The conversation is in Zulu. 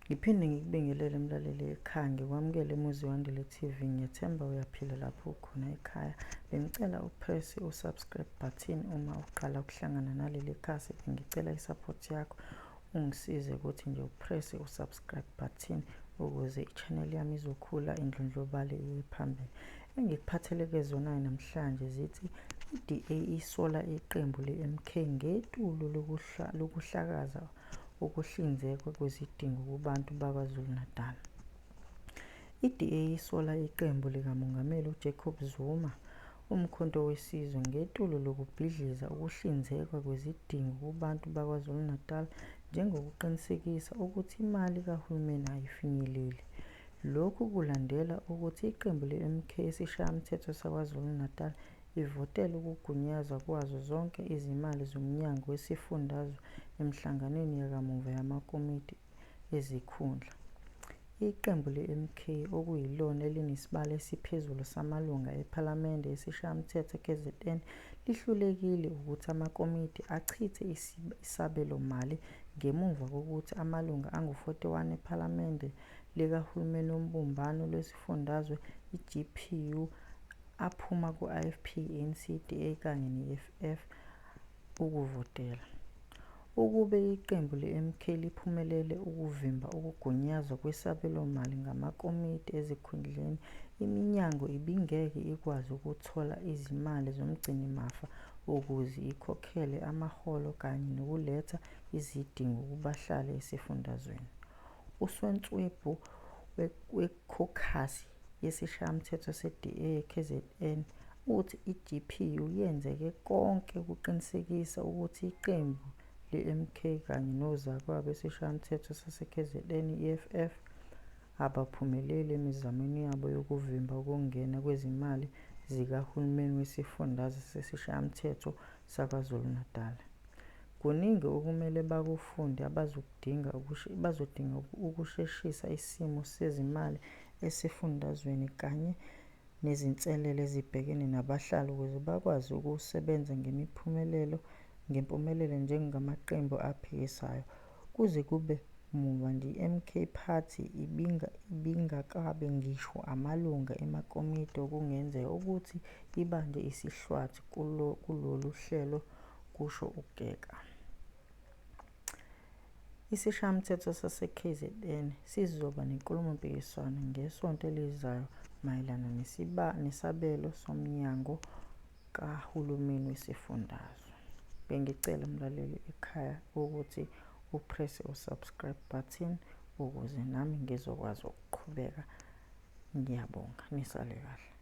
Ngiphinde ngikubingelele mlaleli ekhaya, ngikwamukele eMuziwandile TV. Ngiyathemba uyaphila lapho ukhona ekhaya. Bengicela upress u-subscribe button uma uqala ukuhlangana naleli khasi. Bengicela i-support yakho, ungisize ukuthi nje upress u-subscribe button ukuze i-channel yami izokhula, indlondlobale iye phambili. Engikuphathele-ke zona namhlanje zithi i-DA isola iqembu le-MK ngetulo lokuhlakaza ukuhlinzekwa kwezidingo kubantu baKwaZulu-Natal. I-DA isola iqembu likaMongameli uJacob Zuma, uMkhonto weSizwe, ngetulo lokubhidliza ukuhlinzekwa kwezidingo kubantu baKwaZulu-Natal njengokuqinisekisa ukuthi imali kahulumeni ayifinyeleli. Lokhu kulandela ukuthi iqembu le-MK esiShayamthetho saKwaZulu-Natal ivotele ukugunyazwa kwazo zonke izimali zomnyango wesifundazwe emihlanganweni yakamuva yamakomidi ezikhundla. Iqembu le-MK, okuyilona elinesibalo esiphezulu samalungu ePhalamende esiShayamthetho eKZN, lihlulekile ukuthi amakomidi achithe isabelomali ngemuva kokuthi amalungu angu-41 ePhalamende likaHulumeni Wobumbano Lwezifundazwe, i-GPU, aphuma ku-IFP, ANC, DA kanye ne-EFF ukuvotela. Ukube iqembu le-MK liphumelele ukuvimba ukugunyazwa kwesabelomali ngamakomidi ezikhundla, iminyango ibingeke ikwazi ukuthola izimali zomgcinimafa ukuze ikhokhele amaholo kanye nokuletha izidingo kubahlali esifundazweni. Usotswebhu wekhokhasi yesiShayamthetho se-DA eKZN uthi i-GPU yenze konke ukuqinisekisa ukuthi iqembu le-MK kanye nozakwabo esiShayamthetho saseKZN, i-EFF, abaphumeleli emizamweni yabo yokuvimba ukungena kwezimali zikahulumeni wesifundazwe esiShayamthetho saKwaZulu-Natal. Kuningi okumele bakufunde abazodinga ukusheshisa isimo sezimali esifundazweni kanye nezinselele ezibhekene nabahlali ukuze bakwazi ukusebenza ngempumelelo njengamaqembu aphikisayo. Kuze kube muva nje i-MK Party ibingakabi ngisho amalungu emakomidi okungenzeka ukuthi ibanjwe isihlwathi kulolu hlelo, kusho uKeeka. ISishayamthetho sase-KZN sizoba nenkulumompikiswano ngesonto elizayo mayelana nesabelo somnyango kahulumeni wesifundazwe. Bengicela mlaleli ekhaya ukuthi upresse u-subscribe button ukuze nami ngizokwazi ukuqhubeka. Ngiyabonga, nisale kahle.